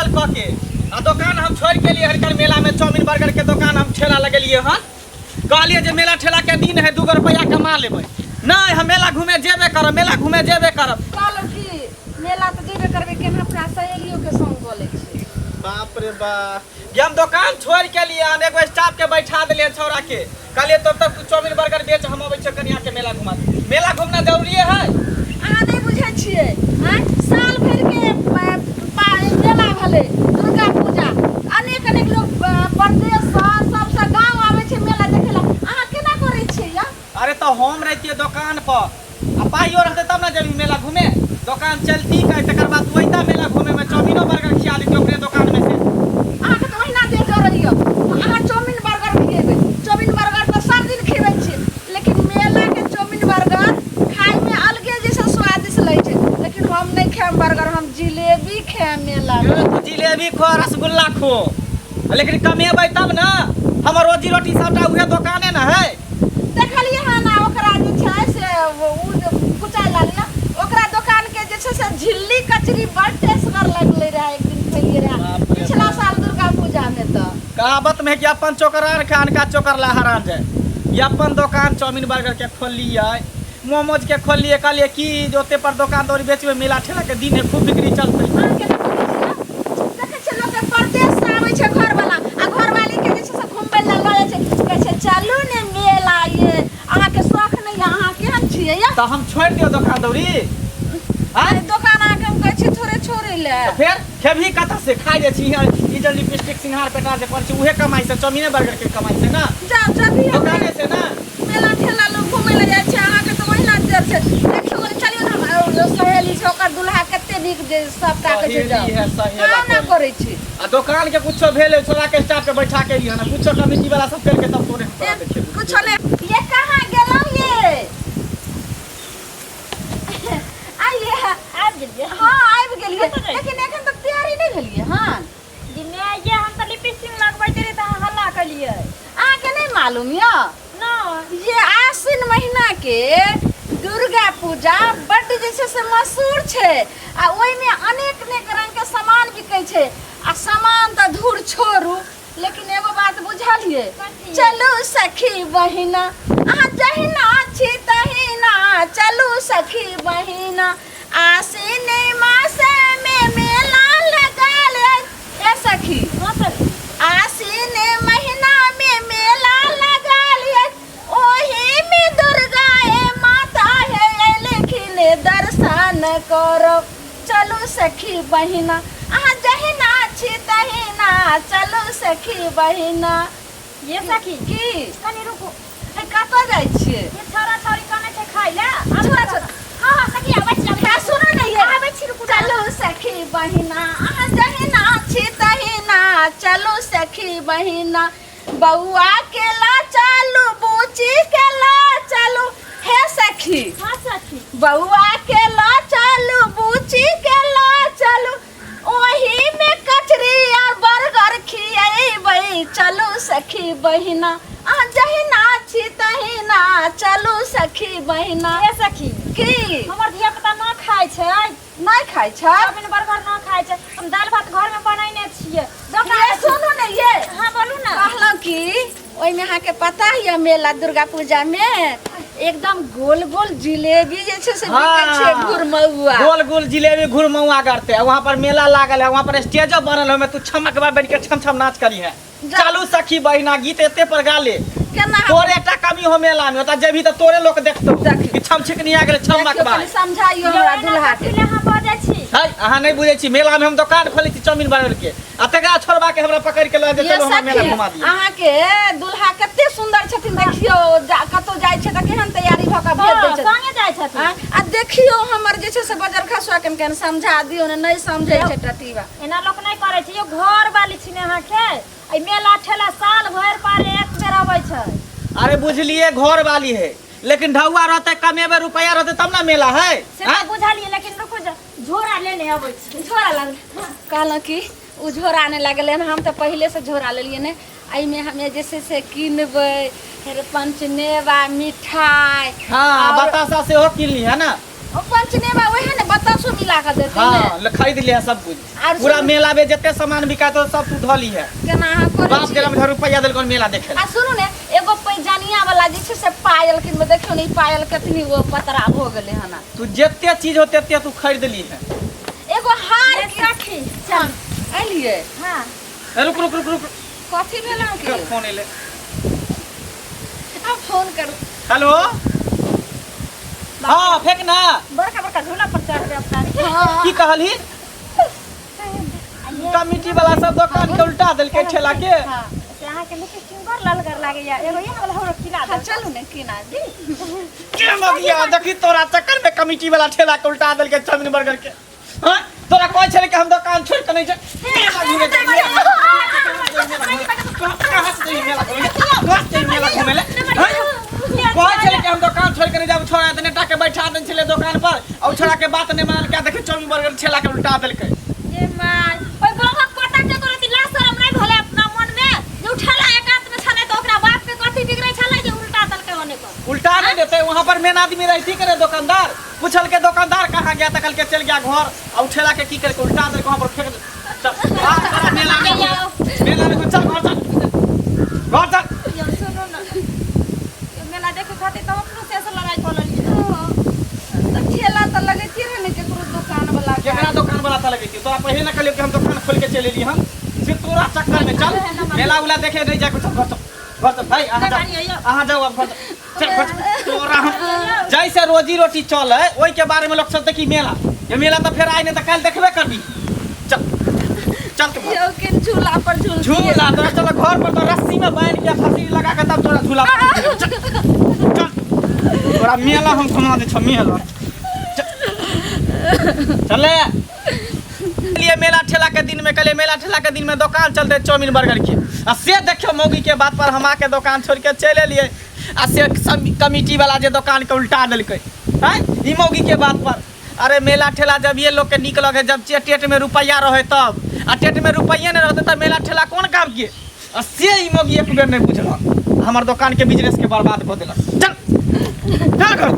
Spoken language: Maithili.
साल कऽ के आ दोकान हम छोड़ि के लिए हनकर मेला में चाउमीन बर्गर के दोकान हम ठेला लगेलिए हन। कहलिए जे मेला ठेला के दिन है, 2 रुपया कमा लेबै। नहीं, हम मेला घूमे जेबे करब, मेला घूमे जेबे करब। कहलहुँ कि मेला तऽ जेबे करबै, केना अपना सहेलियो के संग कऽ लै छी। बाप रे बाप, ये हम दोकान छोड़ के लिए हन, एगो स्टाफ के बैठा देलियै छौड़ा के, कहलियै तब तक तू चाउमीन बर्गर बेच, हम अबै छियै कनिया के मेला घुमा दे। मेला घूमना जरूरी है। अहाँ नहि बुझै छियै, आँय साल भरि के मेला भेलै दुर्गा पूजा, अनेक अनेक लोग परदेशसँ सबसँ गाँव आबै छै मेला देखै लए, अहाँ केना करै छियै यौ? अरे तऽ हम रहितियै दोकान पर आ पाइयो रहतै तब ने जेबही मेला घूमे। दोकान चलती कै तकर बाद तू अइता मेला घूमे में, चाउमीनो बर्गर खिया देती अपने दोकान में से। अहाँके तऽ ओहिना देह जरैया, अहाँ चाउमीन बर्गर खिएबै। चाउमीन बर्गर तऽ सब दिन खिबै छी, लेकिन मेलाके चाउमीन बर्गर खाइमे अलगे जे छै स्वादिष्ट लगै छै। लेकिन हम नहि खायब बर्गर, हम जिलेबी खायब मेलामे। तू जिलेबी खो, रसगुल्ला खो, लेकिन कमेबै तब ने। हमर रोजी रोटी सबटा उहे दोकाने ने है। देखलियै हन आ ओकरा जे छै से ओ जे कुचाय लागलै, ओकरा दोकान के जे छै से झिल्ली कचरी बड़ टेस्टगर लगलै रहए, एक दिन खेलियै रहए बाप रे पिछला बाप। साल दुर्गा पूजा में। तऽ कहावत में है कि अपन चोकरान खान का चोकर ला हरान जाए। ये अपन दोकान चाउमीन बर्गर के खोललियै, मोमोज के खोललियै, कहलियै कि जे ओते पर दोकान दौरी बेचबै, मेला ठेला के दिन है, खूब बिक्री चलतै। अहाँ केना करै छियै? देखै छियै लोक के परदेश से आबै छै घरवाला आ घरवाली के जे छै से घुमबै लए लऽ जाइ छै, कहै छै चलू ने मेला। ये अहाँके शौख नहि यऽ, अहाँ केहन छियै यऽ? तऽ हम छोड़ि दियौ दोकान दौरी? अरे दोकान अहाँके हम कहै छी थोड़े छोड़ै लए। तऽ फेर खेबही कतऽ से? खाइ जे छी ई जे लिपस्टिक सिंगार पेटा जे करै छी उहे कमाइ से, चाउमीने बर्गर के कमाइ से ना, जाउ जब दोकाने से ना। मेला ठेला लोग घूमे लए जाइ छै, अहाँके तऽ ओहिना देर छै। देखियौ कनि, चलियौ ने, हम सहेली छै, ओकर दुल्हा कते नीक जे सबटा कहै छै। सहेली है, सहेला काम ना करै छी। आ दोकान के कुछो भेल, छोरा के स्टाफ के बैठा के लिहन, कुछो कमिटी वाला सब करके तब तोरे हम तोरा देखेबो। कुछो नहि। ये कहाँ गेलहुँ ये? आइए। आबि गेलियै? हँ, आबि गेलियै। कतऽ जाइ? लेकिन एखन तक तैयारी नहि भेलियै हन। जी माय, ये हम तऽ लिपस्टिक लगबैत रहियै तऽ अहाँ हल्ला केलियै। अहाँके नहि मालूम यऽ? नहि। ये आश्विन महीना के दुर्गा पूजा बड्ड जे छै से मशहूर छै आ ओहिमे अनेक अनेक रंगके सामान बिकै छै। आ सामान तऽ धूर छोड़ू, लेकिन एगो बात बुझलियै? कथी? चलू सखी बहिना, अहाँ जहिना छी तहिना, चलू सखी बहिना, आश्विन मास में मेला लगल अछि। ए सखी। हँ सखी। आश्विन महीना में मेला लगल अछि, ओही में दुर्गा ए माता हे एलखिन, दर्शन करब चलू सखी बहिना, अहाँ जहिना छी तहिना, चलू सखी बहिना। ये सखी। की? कनि रुकू। हे, कतऽ जाइ छियै? ये छौड़ा छौड़ी कनै छै खाइ लए। छोड़ा छोड़ा। हँ हँ सखी, आबै छी, आबै हे छी। सुनू ने ये। आबै छी, रुकू। चलू सखी बहिना, अहाँ जहिना छी तहिना, चलू सखी बहिना, बौआ के ला चलू, बुची के ला चलू। हे सखी। हँ सखी। बौआ के ला चलू, बुची के ला चलू, ओही में कचरी आ बर्गर खिएबै, चलू सखी बहिना, अहाँ जहिना छी तहिना, चलू सखी बहिना। हे सखी। की? हमर धिया पुता न खाइ छै। नहि खाइ छै? चाउमिन बर्गर न खाइ छै। हम दालि भात घर में बनैने छियै दोकान। ये सुनू ने ये। हँ, बोलू ने। कहलहुँ कि ओहिमे अहाँके पता यऽ, मेला दुर्गा पूजा में एकदम गोल गोल जिलेबी जे छै से बिकै छै। घुरमौआ। गोल गोल जिलेबी घुरमौआ करते है। वहाँ पर मेला लागल है, वहाँ पर स्टेजो बनल है, ओहिमे तू छमकबा बन के छम छम नाच करी है। चलू सखी बहिना गीत एते पर गा ले। केना? तोरे एकटा कमी हो मेला में, ओतऽ जेबही तऽ तोरे लोक देखतौ देखी। कि छम छिकनी आ गेलै देखियौ छमकबा। कनि समझाइयो यौ, हमरा एना दुल्हा के। कथी लए अहाँ बजै छी? है, अहाँ नहि बुझै छी, मेला में हम दोकान खोलै छी चाउमीन बर्गर के, आ तकरा छोड़बा के हमरा पकड़ के लऽ जेतै, ये हमरा मेला सखी, घुमा दिअ। अहाँके दुल्हा कते सुंदर छथिन, देखियौ कतौ जाइ छै तऽ केहन तैयारी भऽ कऽ भेज दै हँ, छथिन। संगे जाइ छथिन। आ देखियौ हमर जे छै से बजर खसुआ के केहन समझा दियौ ने, नहि समझै छै टटीबा। एना लोक नहि करै छै यौ, घर वाली छी ने अहाँके। एहि मेला ठेला साल भरि पर एक बेर अबै छै। अरे बुझलिए घर वाली है, लेकिन ढौआ रहते, कमेबे रुपया रहते तब ना मेला है। से तऽ बुझलिए, लेकिन रुकू, झोरा लेने अबै छी। झोरा लागल, कहलहुँ कि ओ झोरा आने लागलै हन, हम तऽ पहिलेसँ झोरा लेलियै ने। एहिमे हमे जे छै से किनबै फेर पंचमेवा मिठाइ। हाँ, बतासा सेहो किनली है ना? ओ पंचनेवा वएह ने बतासो मिला कऽ देतै ने। हाँ ले खरीद लिहे सब कुछ। आर पूरा सुनू- मेला में जते सामान बिकायत सब तू धऽ लिहे। केना अहाँ करै बाप छी? गेला में रुपया देलकन मेला देखे आ सुनू ने एगो पैजानिया वाला जे छै से पायल किनबै। देखियौ ने ई पायल कतनी गो पतरा भऽ गेलै हन। तू जते चीज हो तते तू खरीद लिहे। एगो हार ये सखी चल। एलियै। हाँ। ए, रुक रुक रुक रुक। कथी भेल अहाँके? फोन एलै। आब फोन करू। हेलो, हाँ फेंक ना। बड़का बड़का झूला पर चढ़ अपना। हाँ। की कहलही? कमिटी वाला सब दुकान के उल्टा देलकै ठेला के। हाँ, से अहाँके लिपस्टिक बड़ ललगर लागैया, एगो इएह वाला हमरो किना हाँ, दे। चलू ने किना दी। के मगिया देखी तोरा चक्कर में कमिटी वाला ठेला के उल्टा देलकै चाउमीन बर्गर के। हाँ तोरा कहै छलै कि हम दुकान छोड़ि के नहि जाय। मेला घूमे जाय, कहाँ से जइयै मेला घूमे? कहाँ से जइयै मेला घूमे ले? हाँ? कहै छलै कि हम दुकान छोड़ि के नहि जायब। छोड़ा एतने टा के बैठा देने छलै दुकान पर आ उ छोड़ा के बात नहि मानलकै। देखी चाउमीन बर्गर ठेला के उल्टा देलकै। ए my, ओहि बौआ पता के तोरा लाज शरम नहि भेलै अपना मन में जे उ ठेला एक हाथ में छलै तऽ ओकरा बाप के कथी बिगड़ै छलै जे उल्टा देलकै ओने पर? उल्टा नहीं देते, वहाँ पर मेन आदमी रहती करे दुकानदार। पूछल के दुकानदार कहाँ गया? तकल के चल गया घर। आ उ ठेला के की करके उल्टा देलकै वहाँ पर फेंक दे। चल आ, तोरा मेला में मेला में चल, घर चल, घर चल। यौ सुनू ने, यो मेला देखे खातिर तऽ अपनो से लड़ाई कऽ लेलियै। तऽ ठेला तऽ लगैते रहै ने केकरो दुकान वाला के। केकरा दुकान वाला था लगैती? तोरा पहिले ना कहलियौ कि हम दुकान खोल के चलि एलियै हम सिर्फ तोरा चक्कर में। चल मेला उला देखे नहीं जाके, चल घर चल, घर चल। भाई अहाँ जाओ, अहाँ जाओ अब घर चल, चल घर चल। तोरा हम जैसे रोजी रोटी चल है ओहि के बारे में लोग सोचते कि मेला, ये मेला तो फेर आइ नहीं तो काल्हि देखबे करबी। चल चल तू घर। यौ किन झूला पर झूल। झूला तोरा चल घर पर तो रस्सी में बांध के फांसी लगा के तब तोरा झूला पर। चल चल, तोरा मेला हम घुमा दै छौ मेला। चले लिए मेला ठेला के दिन में कहलिए मेला ठेला के दिन में दुकान चलते चाउमीन बर्गर के। आ से देखियो मौगी के बात पर हम आके दुकान छोड़ के चलि एलियै आ से कमिटी वाला जे दुकान के उल्टा देलकै हैं ई मौगी के बात पर। अरे मेला ठेला जब ये लोग के निक लगे जब टेट में रुपया रहे तब, आ टेट में रुपये नहीं रहते तब मेला ठेला कौन काम के? आ से ई मौगी एक बेर नहीं बुझलक, हमर दुकान के बिजनेस के बर्बाद कऽ देलक। चल चल घर।